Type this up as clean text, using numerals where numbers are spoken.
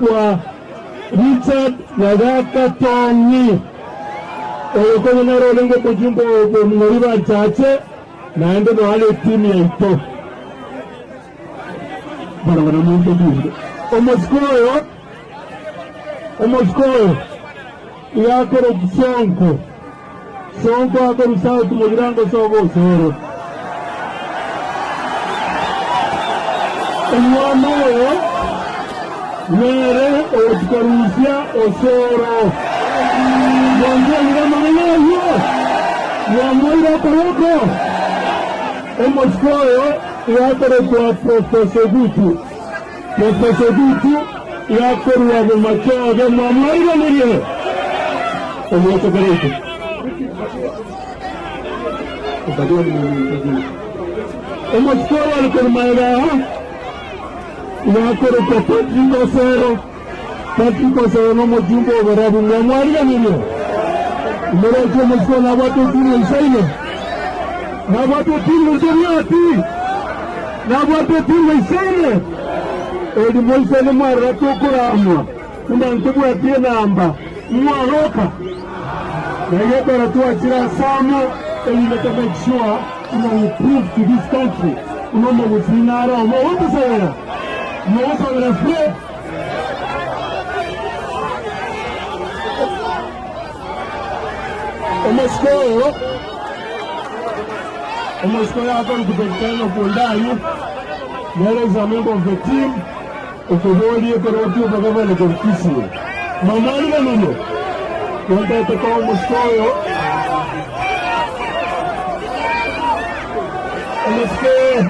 Akorokwa Richard Nyagaka Tong'i, oyo konya nere orenge omojumbe bw'omong'ori banchache, naende noyo are etimu yaito. Barabwo namonto binde. Omosike oyo, omosike oyo iga akorokwa Sonko. Sonko akorwa South Mugirango sobo Osoro. Omwana oyo nere ogochia korusia Osoro. Mwancherire amang'ana ayio? Mwamoire okoboko? Omosike oyo iga akorokwa Professor Ogutu. Professor Ogutu iga akorwa Bomachoge. Mwamwariganirie? Omwochokoro oito. Omosike oyo are korwa magega aa iga akorokwa Patrick Osero. Patrick Osero nomojumbe o Borabu. Mwamwariganirie? Omoroche omosike oyo nabwate etimu eisaine. Nabwate etimu ntobiati. Nabwate etimu eisaine. Eri moisaine mwarora tokoramwa buna ntobwati enamba. Mwaroka. Na egekora twachire ase amo erinde to make sure buna we prove to this country buna omogusii nare omo ogotosabera. Mogosabera free. Omosike oyo omosike oyo akorokwa Doctor Enock Ondayu nere is a member of the team okoboria ekerogo kia obogavana korwa Kisii. Mwamwariganirie? Nontaete koa omosike oyo omosike.